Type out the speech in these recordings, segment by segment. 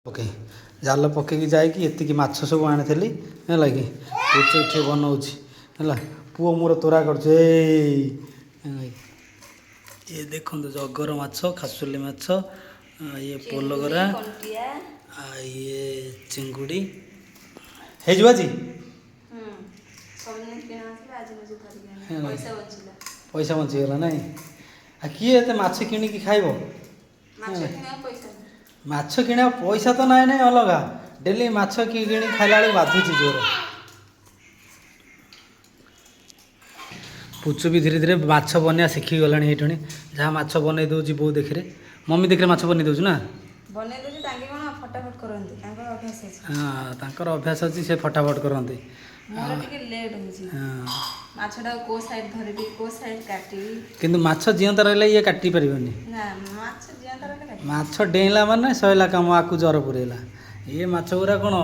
ପକେଇ ଜାଲ ପକେଇକି ଯାଇକି ଏତିକି ମାଛ ସବୁ ଆଣିଥିଲି, ହେଲା କି। ପୁଚ ଏଠି ବନଉଛି, ହେଲା। ପୁଅ ମୋର ତୋରା କରୁଛି। ଏଇ ହେଲା କି। ଇଏ ଦେଖନ୍ତୁ, ଜଗର ମାଛ, ଖାସୁଲି ମାଛ, ଇଏ ପୋଲଗରା। କଣ୍ଟିଆ। ଆଉ ଇଏ ଚିଙ୍ଗୁଡ଼ି ହେଇଯିବ ଆଜି। ସବୁଦିନ କିଣା ଥିଲା, ଆଜି ନିଜେ ଧରିକି ଆଣିଲି। ହେଲା। ପଇସା ବଞ୍ଚିଲା। ପଇସା ବଞ୍ଚିଗଲା ନାଇଁ? ଆଉ କିଏ ଏତେ ମାଛ କିଣିକି ଖାଇବ? ମାଛ କିଣିବା ପଇସା ନାହିଁ। ମାଛ କିଣିବା ପଇସା ତ ନାଇଁ ନାଇଁ, ଅଲଗା ଡେଲି ମାଛ କିଣି ଖାଇଲା ବେଳକୁ ବାଧୁଛି ଜୋର। ପୁଚୁ ବି ଧୀରେ ଧୀରେ ମାଛ ବନେଇବା ଶିଖିଗଲାଣି। ଏଇଠୁଣି ଯାହା ମାଛ ବନେଇ ଦେଉଛି, ବୋଉ ଦେଖିରେ, ମମି ଦେଖିରେ ମାଛ ବନେଇ ଦେଉଛି ନା। ବନେଇ ଦଉଛି। ତାଙ୍କେ କ'ଣ ଫଟାଫଟ କରନ୍ତି, ତାଙ୍କର ଅଭ୍ୟାସ ଅଛି। ହଁ, ତାଙ୍କର ଅଭ୍ୟାସ ଅଛି, ସେ ଫଟାଫଟ କରନ୍ତି। ମୋର ଟିକେ ଲେଟ୍ ହଉଛି। ମାଛଟାକୁ କୋଉ ସାଇଡ୍ ଧରିବି, କୋଉ ସାଇଡ୍ କାଟିବି। କିନ୍ତୁ ମାଛ ଜିଅନ୍ତା ରହିଲେ ଇଏ କାଟି ପାରିବନି। ନା, ମାଛ ଜିଅନ୍ତା ରହିଲେ କାଟିବି। ମାଛ ଡେଇଁଲା ମାନେ ସଇଲା କାମ, ଆକୁ ଜର ପୁରେଇଲା। ଇଏ ମାଛ ଗୁରା କ'ଣ,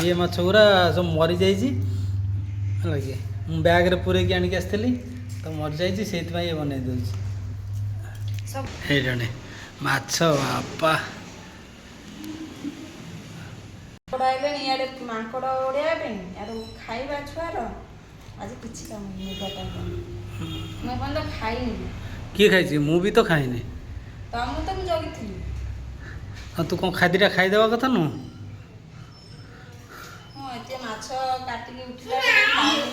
ଇଏ ମାଛ ଗୁରା ସବୁ ମରିଯାଇଛି, ହେଲା କି। ମୁଁ ବ୍ୟାଗ୍ରେ ପୁରେଇକି ଆଣିକି ଆସିଥିଲି ତ, ମରିଯାଇଛି, ସେଇଥିପାଇଁ ଇଏ ବନେଇ ଦେଉଛି। ସବୁ। ଏଇ ଜଣେ ମାଛ, ବାପା। ମାଙ୍କଡ଼ ଆଇଲେଣି ଇଆଡ଼େ, ମାଙ୍କଡ଼ ଉଡ଼େଇବା ପାଇଁ। ଇଆଡ଼େ ଖାଇବା ଛୁଆର ଆଜି କିଛି କାମ ହେଇନି। 11ଟା ହେଲାଣି, ମୁଁ ଏପର୍ଯ୍ୟନ୍ତ ଖାଇନି। କିଏ ଖାଇଛି? ମୁଁ ବି ତ ଖାଇନି। ତମକୁ ତ ମୁଁ ଜଗିଥିଲି। ଆଉ ତୁ କ'ଣ ଖାଇ ଦୁଇଟା ଖାଇଦେବା କଥା ନୁହଁ? ହଁ, ଏତେ ମାଛ କାଟିକି ଉଠିଲା ବେଳକୁ ଖାଇନି।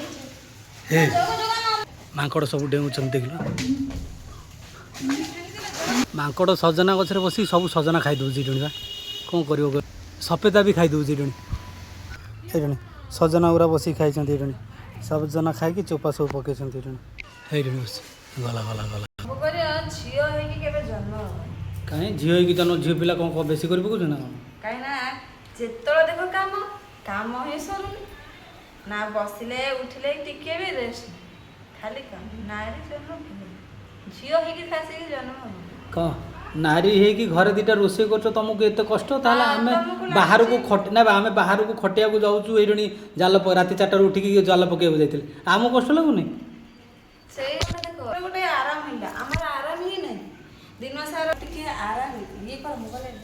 ହେ, ମାଙ୍କଡ଼ ସବୁ ଡେଉଁଛନ୍ତି, ଦେଖିଲ। ମାଙ୍କଡ଼ ସଜନା ଗଛରେ ବସିକି ସବୁ ସଜନା ଖାଇଦେଉଛି ଏଇଠି ବା। କ'ଣ କରିବ କହିଲ? ସଫେଦା ବି ଖାଇଦେଉଛି ଏଇଠି। ଏଇଠି ସଜନା ଗୁରା ବସିକି ଖାଇଛନ୍ତି। ଏଇଠି ସଜନା ଖାଇକି ଚୋପା ସବୁ ପକେଇଛନ୍ତି। ଏଇଠି ଏଇଠି ବସି ଗଲା ଗଲା ଗଲା। ସବୁ କରିବ, ଝିଅ ହେଇକି କେବେ ଜନ୍ମ ହବନି। କାହିଁ ଝିଅ ହେଇକି ଜନ୍ମ? ଝିଅ ପିଲା କ'ଣ କ'ଣ ବେଶୀ କରି ପକଉଛୁ ନା କ'ଣ? କାହିଁକି ନା ଯେତେବେଳେ ଦେଖ କାମ, କାମ ହିଁ ସରୁନି ନା। ବସିଲେ ଉଠିଲେ ଟିକେ ବି ରେଷ୍ଟ, ଖାଲି କାମ। ନାରୀ ଜନ୍ମ ଭୁଲ, ଝିଅ ହେଇକି ଖାସିକି ଜନ୍ମ ହବନି। କ'ଣ ନାରୀ ହେଇକି ଘରେ ଦୁଇଟା ରୋଷେଇ କରୁଛ, ତମକୁ ଏତେ କଷ୍ଟ ତାହେଲେ? ହଁ, ଆମେ ତମକୁ ଲାଗୁଛି- ବାହାରକୁ ଖଟି ନା, ଆମେ ବାହାରକୁ ଖଟିବାକୁ ଯାଉଛୁ। ଏଇଠି ଜାଲ ରାତି 4ଟାରୁ ଉଠିକି ଜାଲ ପକେଇବାକୁ ଯାଇଥିଲେ, ଆମକୁ କଷ୍ଟ ଲାଗୁନି? ସେଇ କଥା ଦେଖ, ଗୋଟେ ଆରାମ ହେଲା, ଆମର ଆରାମ ହିଁ ନାହିଁ। ଦିନ ସାରା ଟିକେ ଆରାମ ଇଏ କର ମୋବାଇଲ।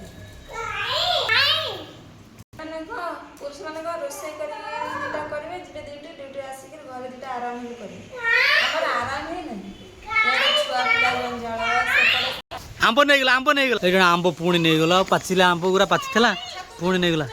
ମାନେ କଣ, ପୁରୁଷ ମାନେ କଣ ରୋଷେଇ କରିକି ଦୁଇଟା କରିବେ, ଯିବେ ଡ୍ୟୁଟି, ଡ୍ୟୁଟି ଆସିକି ଘରେ ଦୁଇଟା ଆରାମ ହିଁ କରିବେ। ଆମର ଆରାମ ହିଁ ନାହିଁ। ଇଆଡ଼େ ଛୁଆ ପିଲା ଜଞ୍ଜାଳ, ସେପଟେ ଆମ୍ବ ନେଇଗଲା, ଆମ୍ବ ନେଇଗଲା। ଏଇ ଜଣେ ଆମ୍ବ ପୁଣି ନେଇଗଲା। ଆଉ ପାଚିଲା ଆମ୍ବ ଗୁରା ପାଚିଥିଲା, ପୁଣି ନେଇଗଲା।